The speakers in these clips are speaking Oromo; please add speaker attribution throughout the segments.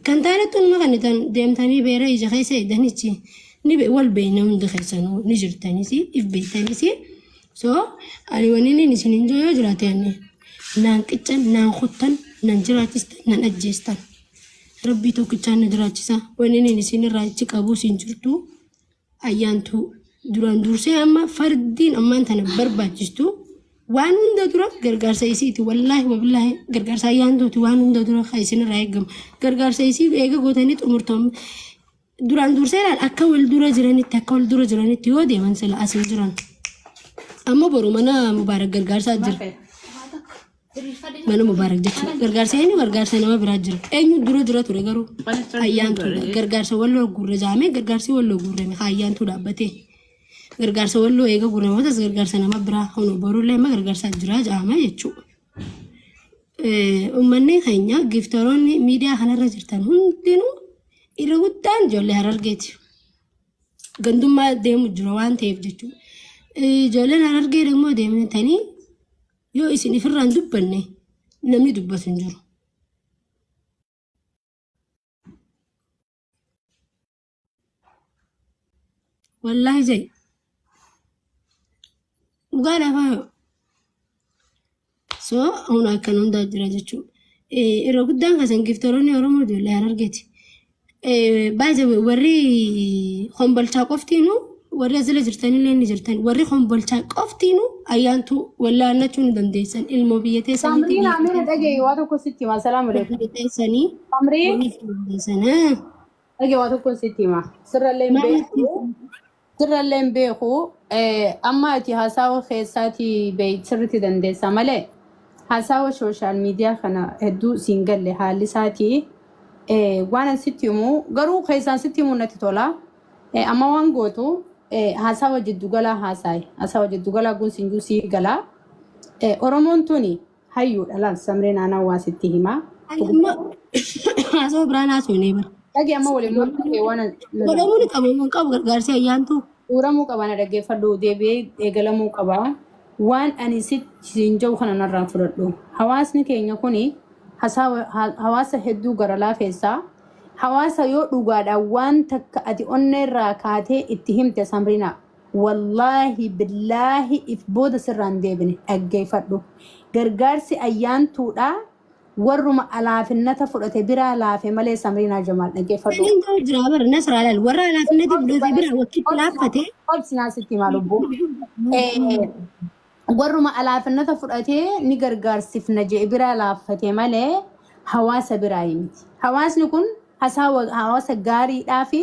Speaker 1: Kan taanetti numa kan itan deemtanii beera ija keessa idanichi ni wal beeyna hundi keessanuu ni jirtanis if beektanis. So ani wanni inni isin hin jiru yoo jiraate ani naan qiccan naan kuttan nan jiraachistan nan ajjeestan. Rabbii tokkichaan na jiraachisa. Wanni inni isin irraa achi qabus hin jirtu. Ayyaantuu duraan dursee amma fardiin ammaan tana barbaachistu waan hunda dura gargaarsa isiiti. Wallaahi wabillaahi gargaarsa ayyaantuuti waan hunda dura kan isin irraa eegamu. Gargaarsa isii eega gootanii xumurtan duraan dursee ilaal akka wal dura jiranitti akka wal dura jiranitti yoo deeman sila as hin jiran. Amma boru mana Mubaarak gargaarsaa jira. Mana Mubaarak jechuudha. Gargaarsa eenyu gargaarsa nama biraa jira. Eenyu dura dura ture garuu ayyaantuudha. Gargaarsa walloo guurre jaamee gargaarsi walloo guurrame haa ayyaantuu dhaabbatee. Gargaarsa walloo eega guurrame boodas gargaarsa nama biraa hunu borullee amma gargaarsa jira jaama jechuudha. Uummanni keenya giftoroonni miidiyaa kanarra jirtan hundinuu irra guddaan ijoollee Harargeeti. Gandummaa deemu jira waan ta'eef jechuudha. Ijoolleen Harargee immoo deemtanii yoo isin ifirraa hin dubbanne namni dubbatu hin jiru. Wallaahi jai dhugaadhaaf haa so humna akkan hundaa jira jechuudha. Irra guddaan kasan giftoroonni Oromoo ijoollee Harargeeti. Baay'ee warri kombolchaa qoftiinu warri asirra jirtanillee ni jirtan warri kombolchaa qoftiinu ayyaantuu wallaannachuu ni dandeessan ilmoo biyya teessaniitii
Speaker 2: Samriin
Speaker 1: biyya
Speaker 2: Amina dhaga'i waa tokko sitti hima. Salaamu alaikum.
Speaker 1: biyya teessanii
Speaker 2: Samrii
Speaker 1: wanni dandeessan.
Speaker 2: dhaga'i waa tokko sitti hima. Sirrallee hin
Speaker 1: Maal
Speaker 2: beeku. Sirrallee hin beeku. Amma ati haasawa keessaatii beey sirriitti dandeessa malee haasawa sooshaal miidiyaa kana hedduu siin galle haalli isaatii waan an sitti himu garuu keessaan sitti himu natti tola. Amma waan gootu haasawa jiddugalaa haasaayi. Haasawa jiddugalaa gun siin juu sii galaa. Oromoon tuni hayyuudha laal Samreen aanaa waa sitti himaa.
Speaker 1: Amma haasawaa biraan haasofnee bara.
Speaker 2: Dhagi amma waliin morma kee waan na
Speaker 1: Godhamuu ni qabu hin qabu gargaarsi ayyaantuu.
Speaker 2: Uuramuu qaba na dhaggeeffadhu deebi'ee eegalamuu qaba. Waan ani sitti siin jedhu kana narraa fudhadhu. Hawaasni keenya kuni hawaasa hedduu gara laafeessa. Hawaasa yoo dhugaadhaan waan takka ati onnee irraa kaatee itti himte Samriinaa. Wallaahi billaahi if booda sirraa hin deebine dhaggeeffadhu. Gargaarsi ayyaantuudha warruma alaafinnata fudhate biraa laafe malee Samriinaa Jamaal dhaggeeffadhu.
Speaker 1: Inni ta'u jira bara nasraa laal warra alaafinnati fudhate bira wakkitti laaffate.
Speaker 2: Obsi naa sitti himaa lubbuu. Warruma alaafinnata fudhatee ni gargaarsifna jedhe biraa laaffate malee hawaasa biraa miti. Hawaasni kun hawaasa gaariidhaa fi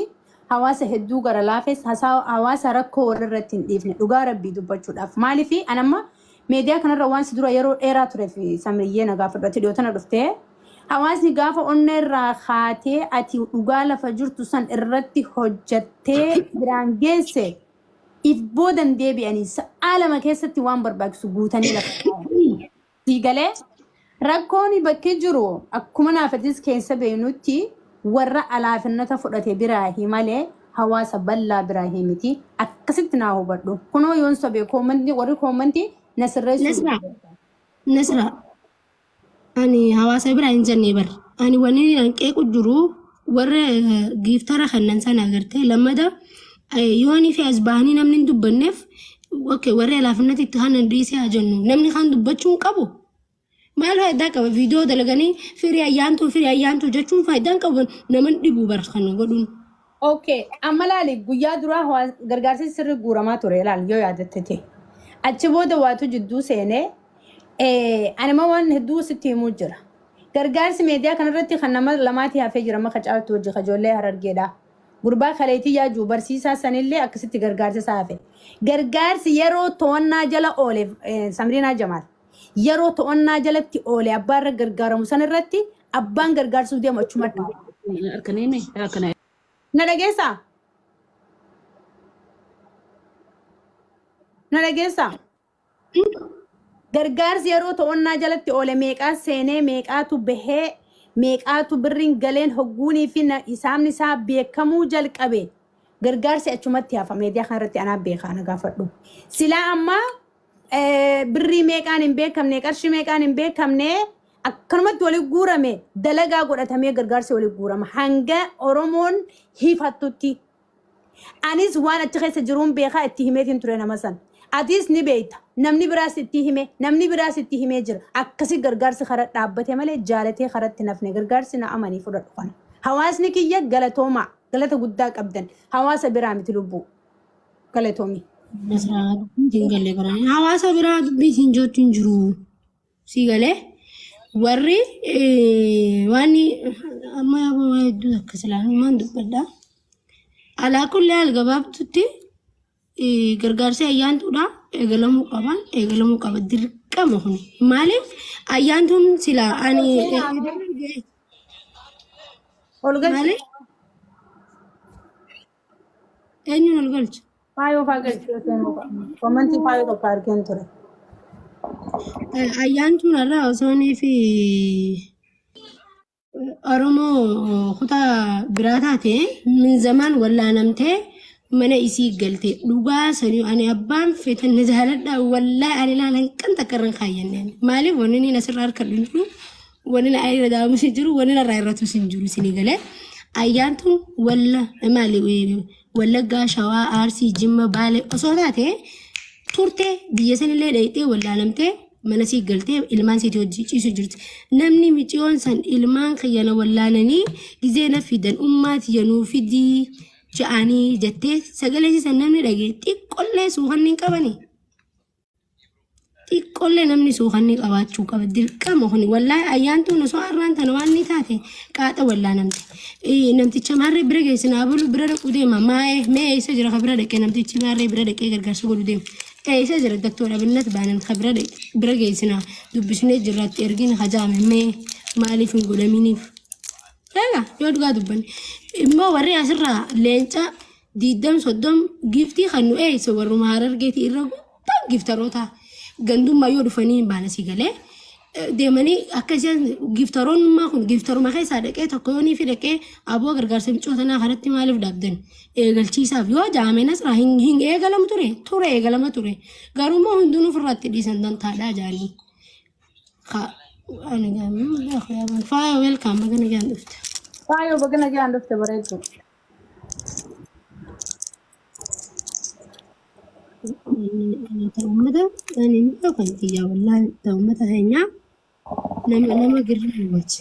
Speaker 2: hawaasa hedduu gara laafes hawaasa rakkoo walirratti hin dhiifne dhugaa rabbii dubbachuudhaaf. Maaliif anamma miidiyaa kanarra waan si dura yeroo dheeraa tureef Samriyyee na gaafadhu ati dhiyoo tana dhuftee hawaasni gaafa onnee irraa kaatee ati dhugaa lafa jirtu san irratti hojjattee biraan geesse if boodan deebi'anii sa'aa 2 keessatti waan barbaachisu guutanii lafa kaayan. Sii galee? Rakkoon bakki jiru akkuma naafatis keessa beeknutti warra alaafinnata fudhate biraahi malee hawaasa bal'aa biraahi miti. Akkasitti naa hubadhu. Kunoo yoon sobe koomantii warri koomantii na sirreessuu
Speaker 1: Nasraa Nasraa ani hawaasa biraa hin jenne bar. Ani wanni an qeequ jiru warra giiftara kannan sana agartee lammada yoonii fi as bahanii namni hin dubbanneef okay warri alaafinnatti itti kanan dhiisee haa jennu namni kaan dubbachuu hin qabu. Maal faayidaa qaba viidiyoo dalaganii firii ayyaantuu firii ayyaantuu jechuun faayidaa hin qabu nama hin dhibu bar kana godhuun.
Speaker 2: Okay, amma laali guyyaa duraa gargaarsi sirri guuramaa ture laali yoo yaadatte ta'e. Achi booda waatu jidduu seenee anima waan hedduu sitti himuu jira. Gargaarsi meediyaa kanarratti kan nama lamaatii hafee jira maka caaltu hojii kajoollee Harargeedha. Gurbaa kaleetii yaajuu barsiisaa sanillee akkasitti gargaarsi isaa hafe. Gargaarsi yeroo to'annaa jala oole Samriinaa Jamaal yeroo to'annaa jalatti oole abbaa irra gargaaramu san irratti abbaan gargaarsuuf deemu achuma dhaaba.
Speaker 3: Harkaneen akkana.
Speaker 2: Na dhageessaa? Na dhageessaa? Gargaarsi yeroo to'annaa jalatti oole meeqaa seenee meeqaatu bahee meeqaatu birriin galeen hogguunii fi hisaabni isaa beekamuu jalqabe gargaarsi achumatti hafa meediyaa kanarratti anaa beekaa na gaafadhu. Silaa amma birrii meeqaan hin beekamne qarshii meeqaan hin beekamne Akkanumatti wali guurame dalagaa godhatamee gargaarsi wali guurama hanga Oromoon hiifattutti. Anis waan achi keessa jiruun beekaa itti himeetiin ture nama san. Atis ni beekta. Namni biraas itti hime, namni biraas itti himee jira. Akkasi gargaarsi kara dhaabbate malee jaalatee karatti nafne gargaarsi na amanii fudhadhu kana. Hawaasni kiyya galatoomaa galata guddaa qabdan hawaasa biraa miti lubbuu. Galatoomi.
Speaker 1: Nasraa dubbiin hin galle baraan. Hawaasa biraa dubbiin hin jirtu hin jiru. Si galee warri waan amma yaaboo waa hedduu akka silaa maan dubbadha. Alaa kullee haal gabaabtutti gargaarsi ayyaantuudha eegalamuu qaba eegalamuu qaba dirqama kun maaliif ayyaantuun silaa ani
Speaker 2: Ol galchi.
Speaker 1: maaliif eenyuun ol galcha?
Speaker 2: Faayoo faa galchi yoo seenuu qaba. Komantii faayoo tokko argeen ture.
Speaker 1: Ayyaantuun irraa osoonii fi Oromoo kutaa biraa taate min zamaan wallaanamtee mana isii galte dhugaa sanii ani abbaan feetan na jaaladha wallaahi ani ilaalan kan takka irra hin kaayyanneen maaliif wanni inni asirraa harka hin jiru wanni na irra daamus hin jiru wanni narraa irratus hin jiru isinii galee ayyaantuun walla maali wallaggaa shawaa arsii jimma baalee osoo taate turte biyya sanillee dhayxee wallaanamtee mana sii galtee ilmaan siitii hojii ciisu jirti. Namni miciyoon san ilmaan kiyyana wallaananii gizee na fidan ummaa tiyya nuu fidii ja'anii jettee sagalee siisan namni dhagee xiqqollee suukanni hin qabani. Xiqqollee namni suukanni qabaachuu qaba dirqama kuni wallaahi ayyaantuun osoo har'aan tana waan ni taate qaaxa wallaanamte. Namticha maarree bira geessinaa bulu bira dhaquu deema maa'ee mee eessa jira ka bira dhaqee namtichi maarree bira dhaqee gargaarsa godhu deema. Eessa jira Doktor Abinnat baanan ka bira bira geessinaa dubbisnee jirraatti ergin hajaame mee maaliif hin godhaminiif. Egaa yoo dhugaa dubbanne immoo warri asirraa leenca diiddam soddom giftii kan nu eeyse warruma harargeetii irra guddaan giftaroota gandummaa yoo dhufanii hin baana si galee deemanii akka isaan giftaroonnummaa kun giftaruma keessaa dhaqee tokko yoo niifi dhaqee aboo gargaarsa micoo tanaa kanatti maaliif dhaabdan eegalchiisaaf yoo jaame nasraa hin hin eegalamu ture ture eegalama ture garuu immoo hundinuu ofirraatti dhiisan dantaadhaa jaanii. Ka ani gaamii faaya welkaam baga nagaan dhufte.
Speaker 2: Faayoo baga nagaan dhufte bareeddu.
Speaker 1: Ta uummata ani hin beeku kan xiyyaa wallaahi ta uummata keenyaa nama nama girri hin gochi.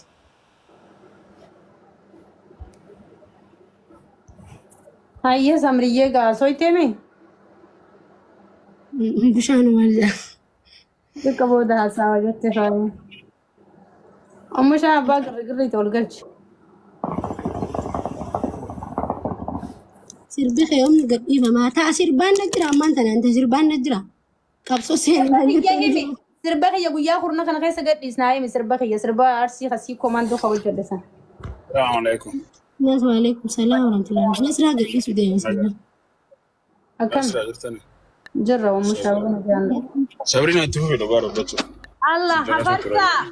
Speaker 2: Hayyee Samriyyee gaa soyteemi?
Speaker 1: Bishaan maal jedha.
Speaker 2: Xiqqoo booda haasawa jette faayoo. Oomisha abbaa girrigirriiti ol galchi.
Speaker 1: Sirbi kee yoom gadhiifamaa? Ta'a sirbaan na jira ammaan tana anta sirbaan na jira. Qabsoo seenaa
Speaker 2: Kiyya himi. Sirba kiyya guyyaa kurna kana keessa gadhiisnaa himi sirba kiyya sirba arsii kasii komandoo ka hojjedhe sana.
Speaker 4: Salaamu alaikum.
Speaker 1: Waalaikum salaam warahmatullahi wabarakatuh. Nasraa gadhiisu deema sirba.
Speaker 2: Akkam
Speaker 4: Nasraa jirtani.
Speaker 2: jirra oomisha waan jaalladhu.
Speaker 4: Sabriin itti fufi dhugaa dubbachuu.
Speaker 2: Allah
Speaker 4: Sin caqasaa ture.
Speaker 2: hafarsaa.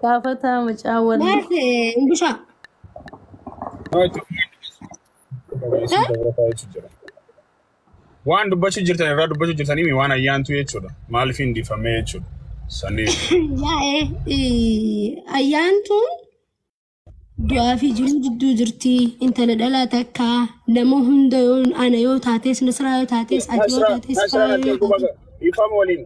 Speaker 2: Gaafata mucaa wal.
Speaker 1: Maal ta'e Bushaa?
Speaker 4: Maa itti fufi isin dabalataa jechuu jira. Waan dubbachuu jirtan irraa dubbachuu jirtanii waan ayyaantu jechuudha. Maaliif hin dhiifamee jechuudha. Saniif.
Speaker 1: Yaa'ee ayyaantuun du'aa fi jiruu jidduu jirti. Intala dhalaa takka nama hunda yoo ana yoo taates Nasraa yoo taates ati yoo
Speaker 4: Nasraa
Speaker 1: taates
Speaker 4: Nasraan
Speaker 1: faaya
Speaker 4: atiin
Speaker 1: yoo
Speaker 4: quba
Speaker 1: taates.
Speaker 4: dhiifama waliin.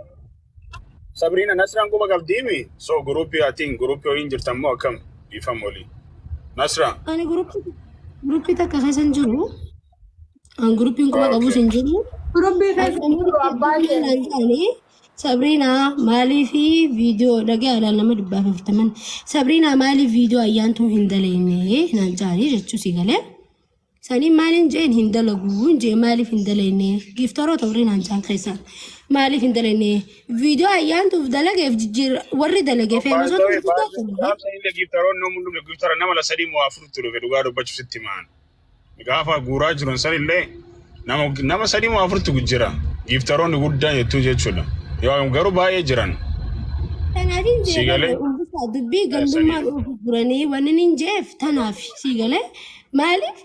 Speaker 4: Sabriina Nasraan quba qabdiimi. So guruupii atiin guruupii waliin jirtan moo akkam dhiifama waliin. Nasraa.
Speaker 1: Ani guruppii takka keessa hin jiru. An guruppiin quba qabus
Speaker 4: Okay.
Speaker 1: hin jiru.
Speaker 2: Durubbii keessa hin jiru abbaa kee.
Speaker 1: Isaanii Sabriinaa maaliif viidiyoo dhagaadhaan nama 140 Sabriinaa maaliif viidiyoo ayyaantuu hin dalagne naan jaanii jechuu si galee. Sanii maaliin jeen hin dalagu hin jee maaliif hin dalagne giiftaroota warri naan jaan keessaa maaliif hin dalagne viidiyoo ayyaantuuf dalageef jijjiirra warri dalage feemasoota gurguddaa qabu.
Speaker 4: Gaafsa illee giiftaroonni namni dhufe giiftara nama la sadii moo afurtu dhufe dhugaa dubbachuuf sitti himaan. Gaafa guuraa jiran sanillee nama nama sadii moo afurtu jira. Giiftaroonni guddaan jettuu jechuudha. Yoo garuu baay'ee jiran.
Speaker 1: Tanaafin
Speaker 4: Si
Speaker 1: jee
Speaker 4: galee?
Speaker 1: barre uwwisaa dubbii gandummaan ofu turanii wanni nin jeef tanaaf si galee maaliif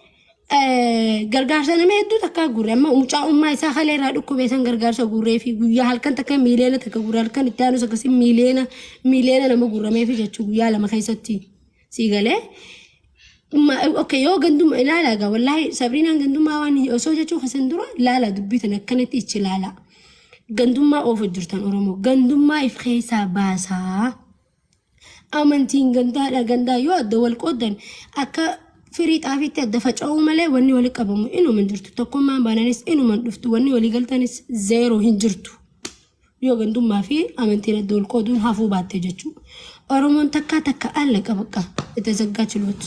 Speaker 1: Gargaarsa nama hedduu takkaa guurre. Amma mucaa ummaa isaa kalee irraa dhukkubee san gargaarsa guurree fi guyyaa halkan takka 1 miiliyoona guurre, halkan itti aanus akkasii miiliyoona miiliyoona nama guurrameefi jechuu guyyaa 2 keessatti sii galee. Okay, yoo gandummaa ilaala egaa, wallaahi Sabriinaan gandummaa waan osoo jechuu kasan dura ilaala, dubbii tana akkanatti ichi ilaala. Gandummaa oofu jirtan Oromoo, gandummaa if keessaa baasaa. Amantiin gandaadha, gandaa yoo adda wal qooddan akka firii xaafiitti adda faca'uu malee wanni wali qabamu inuma hin jirtu. Tokkummaan baananis inuma hin dhuftu, wanni walii galtanis zero hin jirtu. Yoo gandummaa fi amantiin adda wal qooduun hafuu baatte jechuudha. Oromoon takkaa takka alla qabaqqa itti zaggaa chiloot.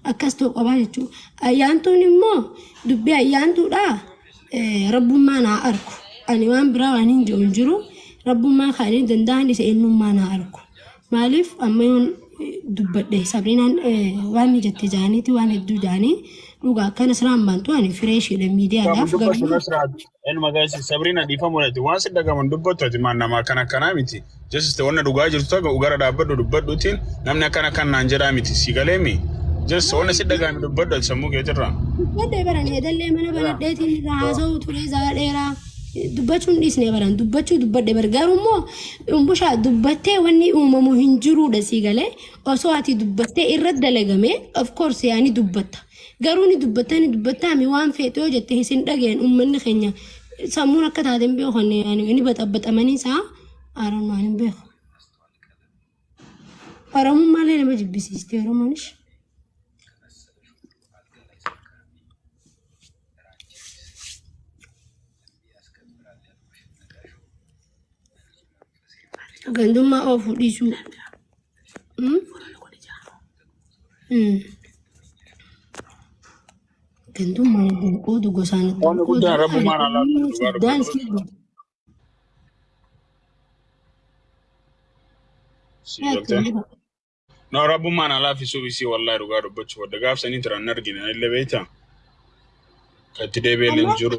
Speaker 1: Akkas ta'u qabaa jechuudha. Ayyaantuun immoo dubbii ayyaantuudhaa rabbummaan haa argu. Ani waan biraa waan hin jiru hin jiru. Rabbummaan kan inni danda'an isa eenyummaan haa argu. Maaliif amma yoon dubbadhe Sabriinaan waan ni jette jaaniiti, waan hedduu jaanii dhugaa akkana siraan baantu ani fireeshiidha miidiyaadhaaf
Speaker 4: Dubbatu
Speaker 1: garuu.
Speaker 4: Nasraati. Eenyuma gaasi Sabriina dhiifamu ati waan si dhagaman dubbattu ati maan nama akkana akkanaa miti. Just wanna dhugaa jirtu tokko gara dhaabbadhu dubbadhuutiin namni akkana akkan naan jedhaa miti. Si galeemi. Just wanna si dhagame dubbadhu ati sammuu keetirraa.
Speaker 1: Dubbadhee baran hedallee mana banadheetiin irraa haasa'uu ture za'a dheeraa. Dubbachuun dhiisne baran dubbachuu dubbadhe bar, garuu immoo umbushaa dubbattee wanni uumamu hin jiruudha sii galee. Osoo ati dubbattee irra dalagame, of course yaani dubbatta, garuu ni dubbatta ni dubbattaa mi waan feete yoo jette isin dhageen uummanni keenya sammuun akka taate hin beekan, yaani ni baxabbaxamanii isaa aaroon waan hin beeku. Oromummaallee nama jibbisiisti Oromoonis. Gandummaa oofuu dhiisuu. Gandummaan adda qoodu, gosaan adda
Speaker 4: Waan
Speaker 1: qoodu.
Speaker 4: guddaan rabbummaan alaatti dhugaa
Speaker 1: Suddaan
Speaker 4: dubbatu.
Speaker 1: isii godhu.
Speaker 4: Si galtee? No, rabbummaan alaafisuuf isii wallahi dhugaa dubbachuu wadda gaafsanii turan hin argine illee beektaa? Kan itti deebi'ee hin jiru.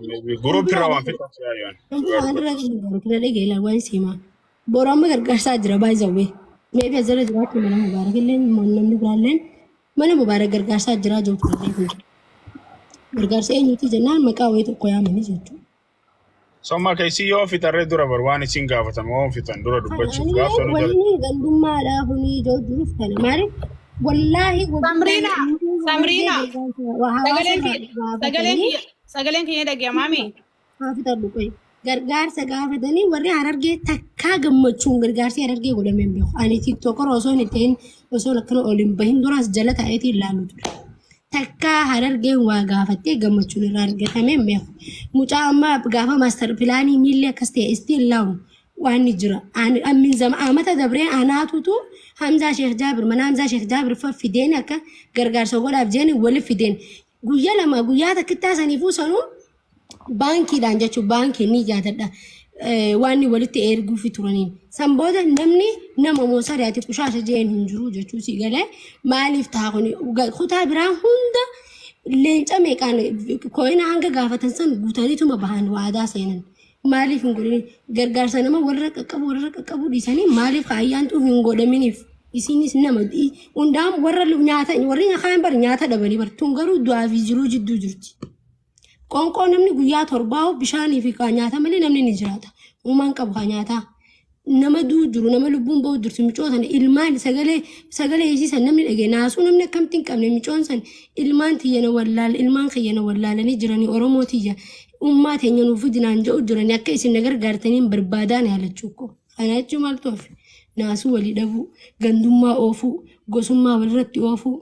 Speaker 4: Group irraa waan fixaa si'aayyaan. Dhugaa
Speaker 1: Waan irra
Speaker 4: dubbachuu.
Speaker 1: kana dhagee ilaal waan siimaa. Boru amma gargaarsaa jira baay'ee. Maybe asirra jiraachuu mana Mubaarak illee namni biraallee mana Mubaarak gargaarsaa jira jiru ture. Gargaarsa eenyuti jennaan maqaa wayii tokko yaamanii jechuudha.
Speaker 4: Somma keessi yoo fixarree dura bar waan isin gaafatama waan fixan dura dubbachuuf gaafsanuu jala.
Speaker 1: Wanni gandummaadhaa kuni ijoo jiruuf kana maaliif wallaahi.
Speaker 5: Samriina, Samriina, sagaleen kiyya sagaleen kiyya sagaleen kiyya dhaga'amaami.
Speaker 1: Haa fixadhu qoyi. Gargaarsa gaafatanii warri Harargee takkaa gammachuun gargaarsi Harargee godhamee hin beeku. Ani TikToker osoo hin ta'in, osoo akkana ol hin bahin duraas jala taa'eetii ilaalu ture. Takkaa Harargeen waa gaafattee gammachuun irraa argatamee hin beeku. Mucaa ammaa gaafa master planii miilli akkas ta'e still laa'u waan ni jira. Ammin zama amata dabree anaatutu Hamzaa Sheekh Jaabir mana Hamzaa Sheekh Jaabir fa fideen akka gargaarsa godhaaf jeeni wali fideen guyyaa 2 guyyaa takkittaa saniifuu sanuu baankiidhaan jechuun baankii ni yaadadha. Waan inni walitti erguufi turaniin. San booda namni nama moo ati qushaasha jeen hin jiru jechuu si galee. Maaliif ta'a kuni? Kutaa biraa hunda leenca meeqaan kooyina hanga gaafatan san guutaniituma bahan waadaa seenan. Maaliif hin godhin? Gargaarsa nama walirra qaqqabu walirra qaqqabu dhiisanii maaliif ayyaantu hin godhaminiif? Isinis nama hundaan warra nyaata warri kaan bar nyaata dhabanii bar tun garuu du'aa fi jiruu jidduu jirti. Qoonqoo namni guyyaa 7 bishaanii fi kaa nyaata malee namni ni jiraata. Uumaan qabu haa nyaataa. Nama duu jiru, nama lubbuun bahu jirtu micoo sana ilmaan sagalee sagalee isiisan namni dhagee naasuu namni akkamtti hin qabne. Micoon san ilmaan tiyyana wallaal ilmaan kiyyana wallaalanii jiranii, Oromoo tiyya ummaa teenya nuuf fidinaan jedhu jiranii, akka isin na gargaartaniin barbaadaan yaalachuu koo. Kana jechuun maaltu hafe? Naasuu walii dhabuu, gandummaa oofuu, gosummaa walirratti oofuu.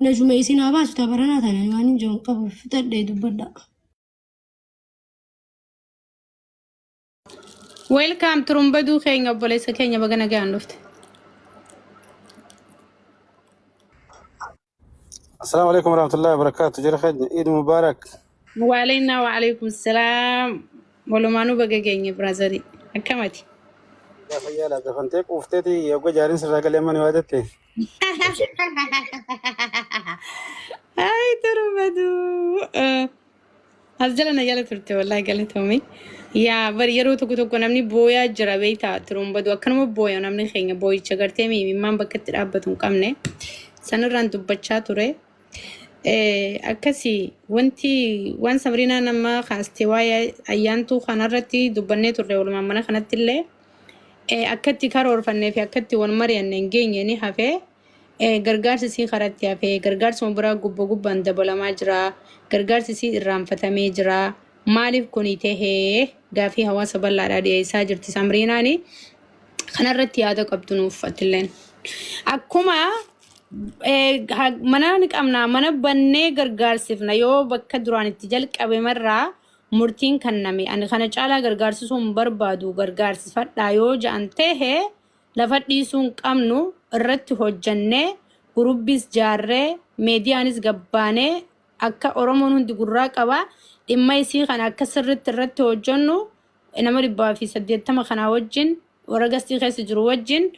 Speaker 1: Najuma isin haa baasu tabaranaa tana waan hin jiru qabu fixadhee dubbadha.
Speaker 2: Welcome turumbaduu keenya, obboleessa keenya, baga nagaan dhufte.
Speaker 6: السلام عليكم ورحمة الله وبركاته. جرى خير، عيد مبارك.
Speaker 2: وعلينا وعليكم السلام. Walumaanuu baga geenye brotherii. Akkamati?
Speaker 6: يا خيال دفنتك وفتتي يا جارين سر قال من وادتي.
Speaker 2: Ay turumbaduu. As jala na jala turte wallahi galatoomii. Yaa bari yeroo tokko tokko namni booyaa jira beektaa, turumbaduu akkanuma booya namni keenya booyicha gartee miimimmaan bakka itti dhaabbatu hin qabne. Sanirraan dubbachaa ture.
Speaker 5: Akkasii wanti waan Samriinaan amma kaastee waa'ee ayyaantuu kanarratti dubbannee turre, walumaan mana kanatti illee akkatti karoorfannee fi akkatti wal mari'anne hin geenye ni hafee, gargaarsi isii karatti hafee, gargaarsuma biraa gubba gubbaan dabalamaa jira, gargaarsi isii irraanfatamee jira. Maaliif kuni tahee? Gaafii hawaasa bal'aadhaa dhiyeessaa jirti Samriinaani. Kanarratti yaada qabdu nuuf atilleen. Akkuma mana ni qabna, mana bannee gargaarsifna. Yoo bakka duraan itti jalqabe marraa murtiin kenname, ani kana caalaa gargaarsisuu hin barbaadu, gargaarsifadhaa yoo ja'an tahe, lafa dhiisuu hin qabnu. Irratti hojjannee, gurubbiis jaarree, meediyaanis gabbaanee, akka Oromoon hundi gurraa qaba dhimma isii kana akka sirritti irratti hojjannu, nama 180 kanaa wajjin, warra gastii keessa jiru wajjin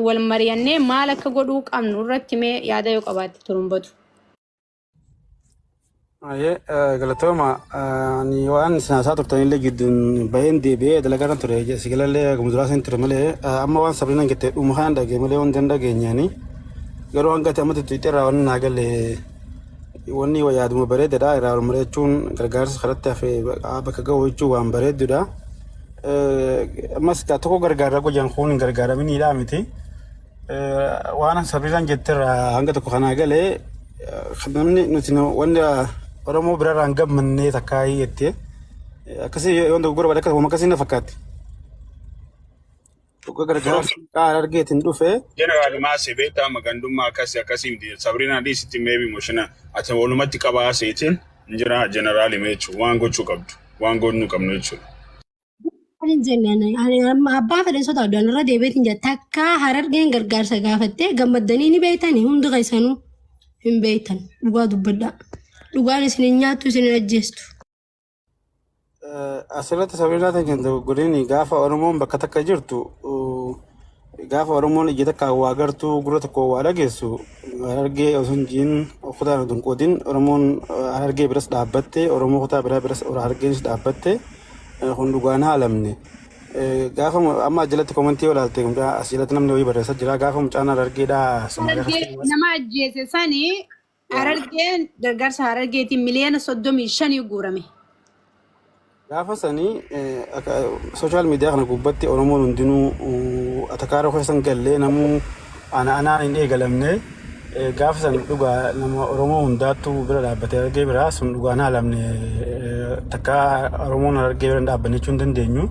Speaker 5: wal mari'annee maal akka godhuu qabnu irratti mee yaada yoo qabaatte turumbatu.
Speaker 6: Ayyee, galatooma. Ani waan isin haasaa turtanillee gidduun baheen deebi'ee dalagaa kan ture si galallee muduraasa hin ture malee, amma waan Sabriinaan jette dhuma kan dhagee malee wanti hin dhageenyaani. Garuu hanga ati amma tuttuqxee irraa wanni naa galle, wanni yaaduma bareedaadha. Irraa wal mari'achuun gargaarsa karatti hafe bakka ga'u jechuun waan bareeddudha. Ammas tokko gargaarra gojaan kun hin gargaaraminiidha miti. Waan Sabriinaan jetterraa hanga tokko kanaa galee, namni nuti wanni Oromoo birarraa hin gammannee takkaa jettee akkasii yoo dogoggora baadhe akkasuma akkasii na fakkaatti. Dhuga gargaarsa qaara argeetiin dhufe.
Speaker 4: Jeneraal Maasee beektaa, magandummaa akkasii akkasii miti. Sabriinaa dhiisitti, maybe moshina ati walumatti qabaa seetiin hin jira. Jeneraal hime jechuudha, waan gochuu qabdu, waan goonuu qabnu jechuudha.
Speaker 1: Ani jenne, ani amma abbaa fedhe sodaadhu, ani irra deebiitiin jira. Takka Harargeen gargaarsa gaafattee gammaddanii ni beektanii? Hundi keessanuu hin beektan. Dhugaa dubbadhaa. Dhugaan isin hin nyaattu, isin hin ajjeestu.
Speaker 6: Asirratti Sabriinaa tan kan dogoggoriin, gaafa Oromoon bakka takka jirtu, gaafa Oromoon ija takka waa gartuu, gurra tokko waa dhageessu, Harargee osoo hin jiin, kutaan osoo hin qoodin, Oromoon Harargee biras dhaabbatte, Oromoo kutaa biraa biras Harargeenis dhaabbatte, kun dhugaan haalamne. Gaafa amma jalatti comment yoo ilaalte, as jalatti namni wayii barreessaa jira, gaafa mucaan Harargeedhaa Somaaliyaa
Speaker 5: Harargee
Speaker 6: keessatti
Speaker 5: nama ajjeese sanii Harargeen gargaarsa Harargeetiin miliyoona 35 guurame.
Speaker 6: Gaafa sanii social media kana gubbatti Oromoon hundinuu atakaaroo keessa hin galle, namuu ana anaan hin eegalamne. Gaafa san dhugaa nama Oromoo hundaattuu bira dhaabbatee Harargee biraa sun dhugaan haalamne. Takka Oromoon Harargee bira hin dhaabbanne jechuu hin dandeenyu.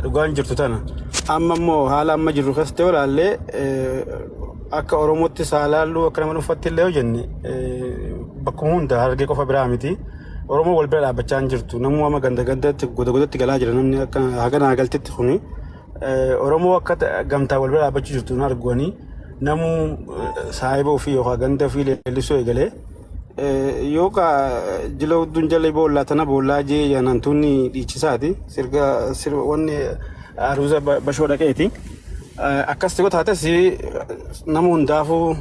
Speaker 6: Dhugaan jirtu tana. Amma immoo haala amma jirru keessatti yoo ilaalle, akka Oromootti saalaallu, akka nama dhuunfaatti illee yoo jenne, bakkuma hunda, Harargee qofa biraa miti. Oromoo wal bira dhaabbachaa hin jirtu. Namuu amma ganda gandatti, goda godatti galaa jira namni akka haga galtetti kuni. Oromoo akka gamtaa wal bira dhaabbachuu jirtu hin arguani. Namuu saahiba ofii yookaan ganda ofii leellisuu eegalee. Yoo ka jila hudduun jala boollaa tana boollaa jee yanantuunni dhiichisaati. Sirga sirba wanni aruuza bashoo dhaqeeti. Akkas yoo taates nama hundaafuu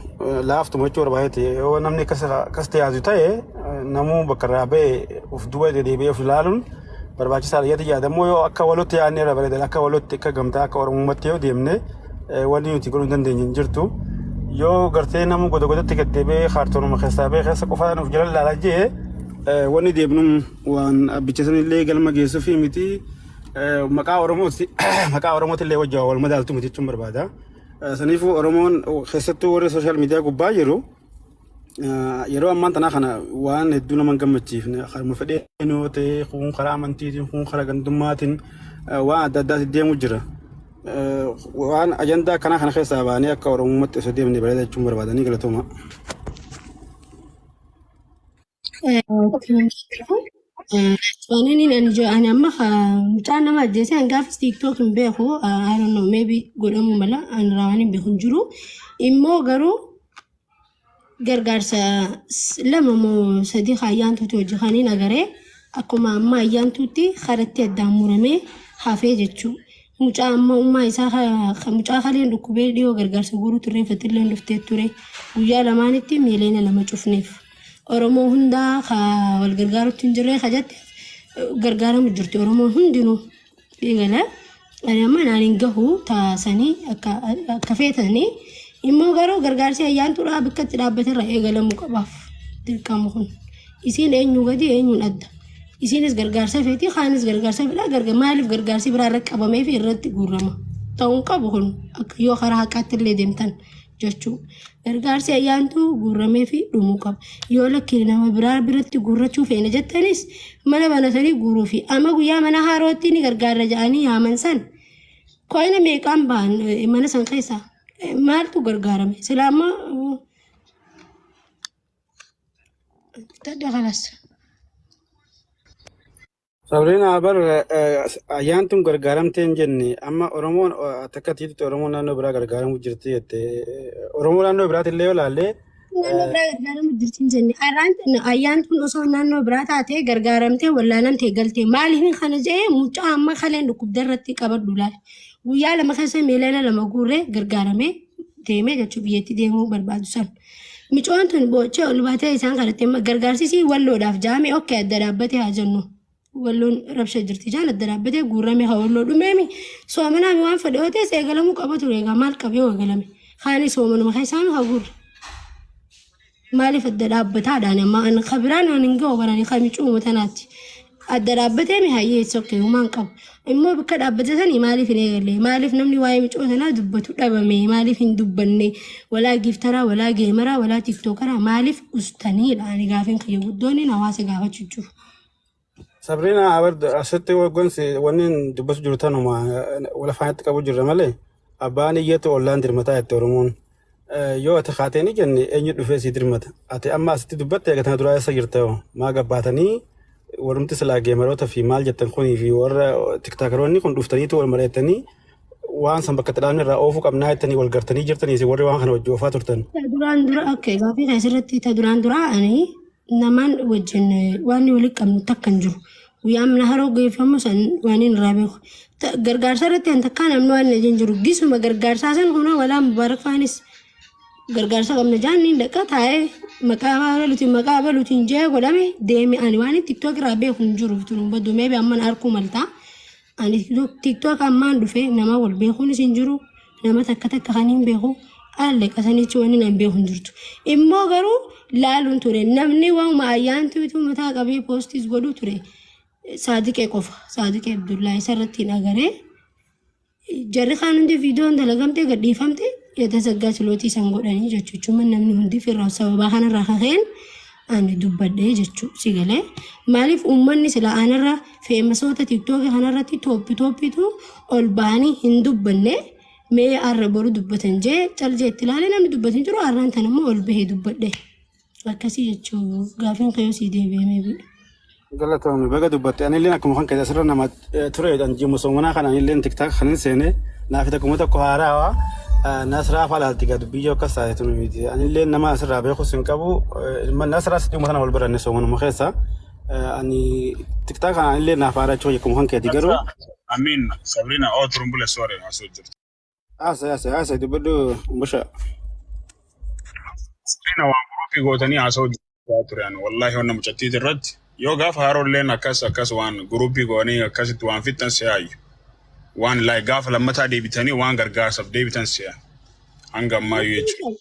Speaker 6: laaftuma jechuu barbaadeeti. Yoo namni akkas akkas yaadu ta'e, namuu bakka irraa ba'e of duuba deebi'ee of ilaaluun barbaachisaadha. Yaada yaadammoo yoo akka walotti yaadne irra bareeda. Akka walotti, akka gamtaa, akka Oromummaatti yoo deemne, wanni nuti godhuu hin dandeenye hin jirtu. Yoo gartee namuu goda godatti gad deebi'ee kaartoonuma keessaa ba'e keessa qofaa nuuf jala ilaalaa jee, wanni deemnuun waan abbicha sanillee galma geessuufi miti. Maqaa Oromooti, maqaa Oromooti illee wajjin wal madaaltu miti jechuun barbaada. Saniifuu Oromoon, keessattuu warri social media gubbaa jiru, yeroo ammaan tanaa kana waan hedduu nama hin gammachiifne, karuma fedheen yoo ta'e, kun karaa amantiitiin, kun karaa gandummaatiin, waan adda addaatiin deemu jira. Waan ajandaa akkanaa kana keessaa baanee akka Oromummaatti osoo deemne bareeda jechuun barbaadanii. Galatooma.
Speaker 1: Waan ani amma mucaan nama ajjeese, an gaafas TikTok hin beeku. I don't know, maybe godhamuu mala, ani waan hin beeku hin jiru. Immoo garuu gargaarsa lama moo sadii ayyaantuuti hojii kaniin agaree, akkuma amma ayyaantuutti karatti addaan muramee hafee jechuu. Mucaa amma ummaa isaa mucaa kaleen dhukkubee dhiyoo gargaarsa guuruu turre, fatillee dhuftee ture, guyyaa lamaanitti miiliyoona 2 cufneef. Oromoo hundaa ka wal gargaarutti hin jirre ka jette gargaaramu jirti Oromoon hundinuu eegala. Ani amma naan hin gahu taasanii akka feetanii. Immoo garuu gargaarsi ayyaantuudhaa bakka itti dhaabbaterra eegalamuu qabaaf. Dirqama kun. Isiin eenyu gadi eenyuun adda. Isiinis gargaarsa feeti kaanis gargaarsa fedha garga maaliif gargaarsi biraa irra qabamee fi irratti guurrama. Ta'uu hin qabu kun akka yoo karaa haqaatti illee deemtan jechuu. Gargaarsi ayyaantuu guurramee fi dhumuu qaba. Yoo lakki nama biraa biratti guurrachuu feene jettanis mana banatanii guuruu fi amma guyyaa mana haarootti ni gargaarra jedhanii yaaman san ko'ina meeqaan ba'an mana san keessaa maaltu gargaarame sila amma tadda kalas.
Speaker 6: Sabrina bar ayyaantuun gargaaramtee hin jenne amma Oromoon takka tiitutti Oromoon naannoo biraa gargaaramuu jirti jette. Oromoo naannoo biraatti illee yoo ilaalle
Speaker 1: Naannoo biraa gargaaramu jirti hin jenne. Arraan ayyaantuun osoo naannoo biraa taatee gargaaramtee wallaalamtee galtee maaliif kana jedhee mucaa amma kaleen dhukkubda irratti qabadhu laal. Guyyaa 2 keessa miiliyoona 2 guurree gargaaramee deemee jechuu biyyatti deemuu barbaadu san. Micoon tun boochee ol baatee isaan kadhatte amma gargaarsisii walloodhaaf jaame okkee adda dhaabbatee haa jennu. Walloon rabsha jirti jaan adda dhaabbatee guurramee haa walloo dhumeemi. Soomanaami waan fedhe yoo ta'es eegalamuu qaba ture egaa maal qabee yoo eegalame. Kaanis soomanuma keessaami haa guurre. Maaliif adda dhaabbataadhaan amma an kabiraan an hin ga'u barani kami cuuma tanaatti. Adda dhaabbatee mi hayyee it's okay humaan qabu. Immoo bakka dhaabbate sanii maaliif hin eegalle? Maaliif namni waa'ee micoo tanaa dubbatu dhabame? Maaliif hin dubbanne? Walaa giiftaraa, walaa geemaraa, walaa tiktookaraa maaliif ustaniidha? Ani gaafiin kiyya guddoon hawaasa gaafachuu jiru.
Speaker 6: Sabrina abar asitti waggoonsi wanni dubbatu jiru tanuma wal afaanitti qabu jirra malee abbaan iyyatu ollaan dirmataa jette Oromoon. Yoo ati kaatee ni jenne eenyu dhufee sii dirmata. Ati amma asitti dubbatte eega tana duraa eessa jirta yoo maa gabbaatanii warrumti silaa geemaroota fi maal jettan kunii fi warra tiktaakeroonni kun dhuftaniitu wal mari'attanii waan san bakka itti dhaabne irraa oofuu qabnaa jettanii wal gartanii jirtanii isin warri waan kana wajji oofaa turtan.
Speaker 1: Ta duraan dura okay gaafii kana asirratti ta duraan dura ani namaan wajjin waan walitti qabnu takka hin jiru. Guyyaa mana haroo geeffamu san waan hin irraa beeku. Gargaarsa irratti an takkaa namni waan hin jiru. Gisuma gargaarsaa san kunoo walaa mubaarak faanis gargaarsa qabna jaan ni dhaqa taa'ee maqaa abaluutiin maqaa abaluutiin jee godhame deeme ani waan tiktook irraa beeku hin jiru. Turuun baddu meebi amman arkuu maltaa. Ani TikTok ammaan dhufe nama wal beekuunis hin jiru nama takka takka kan hin beeku alle qasanichi wanni nan beeku hin jirtu. Immoo garuu laaluun ture namni waanuma ayyaantuutu mataa qabee poostis godhu ture Saadiqee qofa Saadiqee Abdullaa isa irratti hin agaree jarri kaan hundi viidiyoon dalagamtee gadhiifamte yatazaggaa chilootii san godhanii jechuun namni hundi firraa sababaa kanarraa kakeen ani dubbadhee jechuu si galee maaliif uummanni sila anarra feemasoota tiktookii kanarratti tooppi tooppitu ol ba'anii hin dubbanne mee arra boru dubbatan jee cal jee itti ilaalee namni dubbatu hin jiru arraan tan immoo ol bahee dubbadhe akkasii jechuu gaafiin kayoo sii deebi'ee meebii.
Speaker 6: Galatoomi baga dubbatte anilleen akkuma kan keessa asirra nama ture jimu soomanaa kana anilleen tiktaak kan hin seene naaf tokkuma tokko haarawa nasraa falaalti gaa dubbii yoo akkas taate tunu miti anilleen nama asirraa beekus hin qabu nasraa sitti uummata wal baranne soomanuma keessa ani tiktaak kana anilleen naaf haaraa jechuun akkuma kan keeti garuu
Speaker 4: Amiin Sabrina oo turumbule soore asoo jirti.
Speaker 6: Haasa haasa haasa dubbadhu busha.
Speaker 4: Sabrina waan guruupii gootanii haasa'u jechaa ture ani wallaahi wanna mucattiiti irratti yoo gaafa haroolleen akkas akkas waan guruupii goonii akkasitti waan fixxan si'aayyu waan laay gaafa lammataa deebitanii waan gargaarsaaf deebitan si'a hanga ammaayyuu jechuudha.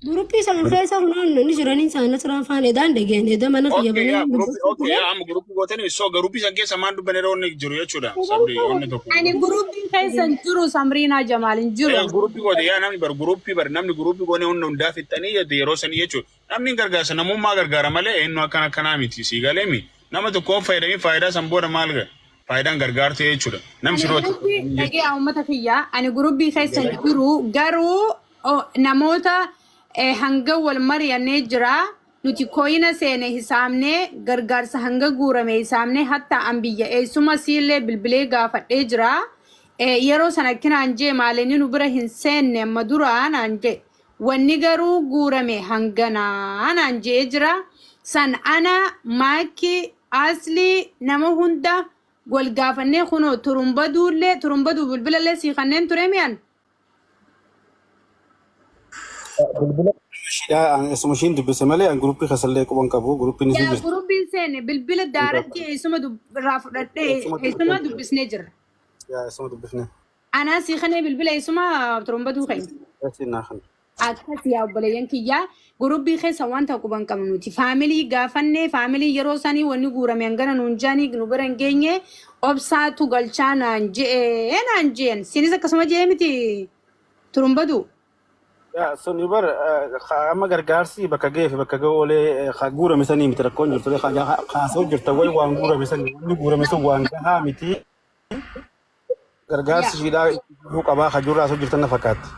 Speaker 1: Guruppii sana keessa kunoon ni jiranii isaan asirraan faan edaan dhageen eda mana kiyya
Speaker 4: Okay,
Speaker 1: banee
Speaker 4: yaa guruppii
Speaker 1: dubbachuu
Speaker 4: okay,
Speaker 1: ture.
Speaker 4: yaa amma guruppii gootanii so guruppii san keessa maan dubban yeroo inni jiru jechuudha. Sabri wanni tokko.
Speaker 5: Ani guruppii keessa hin jiru Samriinaa Jamaal hin jiru.
Speaker 4: Eh, guruppii goote yaa namni bar guruppii bar namni guruppii goonee hunda hundaa fixxanii jette yeroo sanii jechuudha. Namni hin gargaarsa namummaa gargaara malee eenyu akkana akkanaa miti sii galee mi nama tokkoon fayyadamii faayidaa san booda maal ga'a faayidaan gargaarte jechuudha. Namni
Speaker 5: Ani
Speaker 4: sirootti
Speaker 5: guruppii dhagee uummata kiyyaa ani guruppii keessa hin jiru garuu namoota hanga wal mari'annee jira nuti kooyina seene hisaabnee gargaarsa hanga guurame hisaabnee hatta an biyya eessuma siillee bilbilee gaafadhee jira. Yeroo sana akkinaan jee maalinni nu bira hin seenne amma duraa naan jee. Wanni garuu guurame hanganaa naan jee jira. San ana maakki asli nama hunda wal gaafannee kunoo turumbaduullee turumbaduu bilbilallee sii kanneen ture mi'an.
Speaker 6: Bilbila ishiidhaa isuma ishiin dubbise malee an guruppii keessallee quban qabu guruppiin isii
Speaker 5: Yaa
Speaker 6: jirti.
Speaker 5: guruppiin seene bilbila daaratti eessuma irraa fudhadhee
Speaker 6: Eessuma
Speaker 5: eessuma
Speaker 6: dubbifne.
Speaker 5: dubbisnee jirra.
Speaker 6: Yaa eessuma dubbifne.
Speaker 5: Anaa sii kanee bilbila eessuma turumbatuu keenya.
Speaker 6: Eessi naa kana.
Speaker 5: Akkas yaa obboleeyyan kiyyaa gurubbii keessa waan ta'u quban qabnu nuti. Faamilii gaafannee faamilii yeroo sanii wanni guurame hangana nuun jaanii nu bira hin geenye obsaatu galchaa naan je'e naan je'en. Sinis akkasuma je'e miti turumbadu.
Speaker 6: Yaa sun bar amma gargaarsi bakka ga'ee fi bakka ga'u oolee ka guurame sanii miti rakkoon jirtu kaasoo jirta wayi waan guurame sanii wanni guurame sun waan gahaa miti gargaarsi ishiidhaa itti fufuu qabaa ka jirru haasoo jirtan na fakkaatti.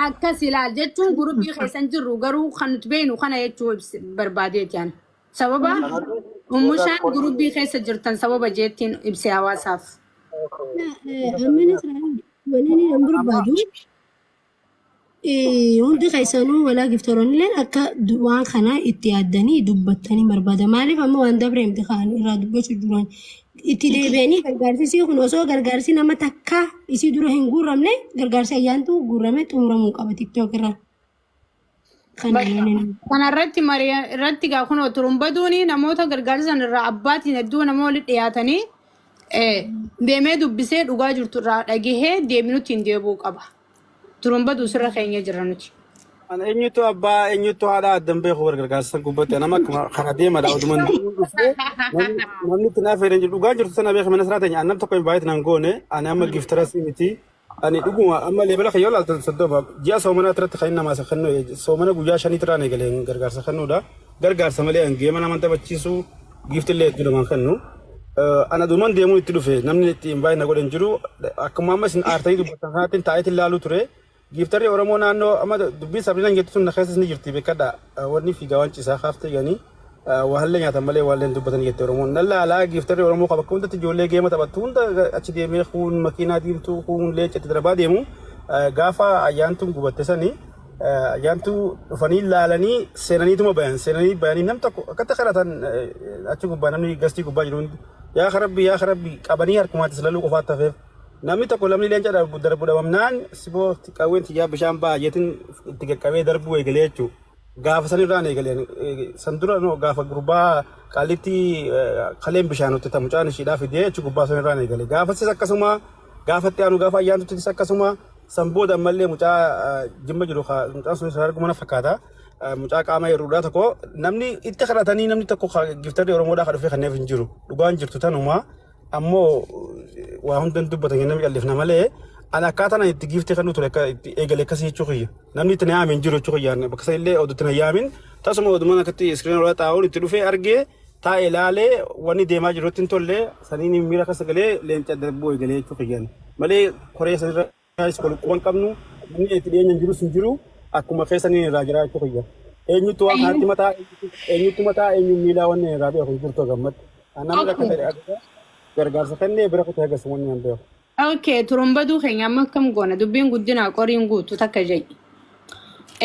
Speaker 5: Akkas ilaal jechuun guruppii keessa hin jirru garuu kan nuti beeknu kana jechuu barbaadeeti ani. Sababa ummushaan guruppii keessa jirtan sababa jeettiin ibse hawaasaaf.
Speaker 1: Amma wanni inni nan barbaadu Hundi keessanuu walaa giftaroonilleen akka waan kana itti yaaddanii dubbattanii barbaada. Maaliif amma waan dabre miti kan irraa dubbachuu jiran. Itti deebi'anii gargaarsi isii kun osoo gargaarsi nama takkaa isii dura hin guurramne gargaarsi ayyaantu guurramee xumuramuu qaba TikTok irraa. Kana
Speaker 5: Kana irratti marii irratti gaa kunoo turumbaduuni namoota gargaarsa san irraa abbaatiin hedduu nama walitti dhiyaatanii deemee dubbisee dhugaa jirtu irraa dhagahee deebinutti hin deebi'uu qaba. Turumbaduu sirra keenya jirra nuti.
Speaker 6: Ana eenyutu abbaa eenyutu haadha addan beeku gargaarsa san gubbatti nama akkuma kana deemadha oduman deemuu dhufee namni namni itti naaf hin jiru dhugaa jirtu sana beeka mana siraa teenya ani nam tokko hin baay'eetti nan goone ani amma giftaras miti ani dhuguma amma leebala kan yoo laaltan soddoma ji'a soomanaa irratti kan namaa isa kennu soomana guyyaa shanii tiraan eegalee gargaarsa kennuudha gargaarsa malee an geema nama taphachiisu giiftillee hedduu namaan kennu. Ana duman deemuu itti dhufe namni itti hin baay'ina godhe hin jiru akkuma amma isin aartanii dubbattan kanatti taa'eetiin laaluu ture. Giiftarri Oromoo naannoo amma dubbiin Sabriinaan jettu sun na keessas ni jirti beekadha. Wanni fiigaa waan ciisaa kaaftee ganii waallee nyaatan malee waallee hin dubbatan jette Oromoon. Nan laalaa giiftarri Oromoo qaba bakka hundatti ijoollee geema taphattu hunda achi deemee kuun makiinaa diimtuu kuun leenca itti darbaa deemu gaafa ayyaantuun gubatte sanii Ayyaantuu dhufanii laalanii seenaniituma bayan seenanii bayanii nam tokko akkatti kadhatan achi gubbaa namni gastii gubbaa jiru hundi yaa rabbi yaa rabbi qabanii harkumaatti laluu qofaatti hafeef namni tokko lamni leenca darbu darbu dhabamnaan siboo qawween tiyyaa bishaan ba'a jeetiin itti qaqqabee darbuu eegalee jechuudha. Gaafa san irraan eegaleen san dura no gaafa gurbaa qaallitti kaleen bishaan hojjeta mucaan ishiidhaa fidee achi gubbaa san irraan eegale gaafasis akkasuma gaafa itti aanu gaafa ayyaantuttis akkasuma San booda ammallee mucaa jimma jiru mucaan sun isa arguma na fakkaata. Mucaa qaama hir'uudhaa tokko namni itti kadhatanii namni tokko giftarri Oromoodhaa kan dhufee kanneef hin jiru. Dhugaan jirtu tanuma ammoo waa hundan dubbatan namni qallifna malee ani akkaataan ani itti giiftii kennu ture akka itti eegale akkasii jechuu kiyya. Namni itti na yaame hin jiru jechuu kiyya. Bakka san illee odutti na yaamin tasuma odumaan akkatti iskiriina irra taa'uun itti dhufee argee taa'e ilaalee wanni deemaa jiru itti hin tolle saniin miira keessa galee leenca darbuu eegalee jechuu kiyyan. Malee koree sanirra is wal quban qabnu namni itti dhiyeenya hin jirus hin jiru akkuma keessaniin irraa jira jechuu kiyya. Eenyutu waan kanatti mataa eenyutu mataa eenyuun miilaa wanni irraa beeku hin jirtu gammatti. Namni akka ta'e akka gargaarsa kennee bira kutee hagas wanni hin beeku.
Speaker 5: Okay, turumbaduu keenya amma akkam goona dubbiin guddinaa qoriin guutu takka jedhi.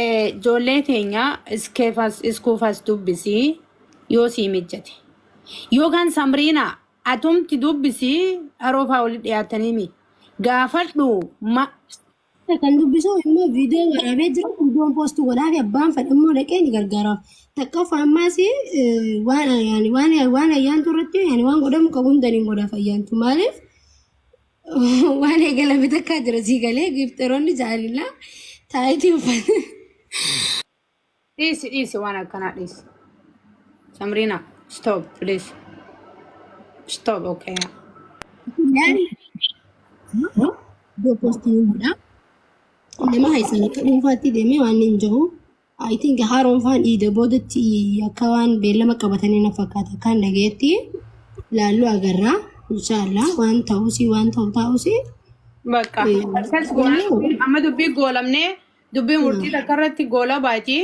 Speaker 5: Ijoollee teenya iskeefas iskuufas dubbisii yoo sii mijjate. Yookaan samriinaa atumti dubbisii haroofaa walitti dhiyaatanii mi gaafadhu ma
Speaker 1: Kan dubbisu immoo viidiyoo waraabee jira. Viidiyoon poostu godhaa fi abbaan fedhe immoo dhaqee ni gargaaraaf. Takkaffaa ammaas waan yaani waan waan ayyaantu irratti yaani waan godhamu qabu hunda ni godhaaf ayyaantu. Maaliif waan eegalame takkaa jira sii galee giifteroonni jaalila taayitii uffata.
Speaker 5: Dhiisi dhiisi waan akkanaa dhiisi. Samriina stop please. Stop okay.
Speaker 1: Iddoo poostii godha. Nama haysan akka dhuunfaatti deemee waan hin jiru. I think haaroon faan iida boodatti akka waan beellama qabatanii na fakkaata. Kan dhageetti laalluu agarra. Inshaallah waan ta'usi waan ta'u ta'usi.
Speaker 5: Bakka akkas goona amma dubbii goolamnee dubbii murtii takka irratti goola baati.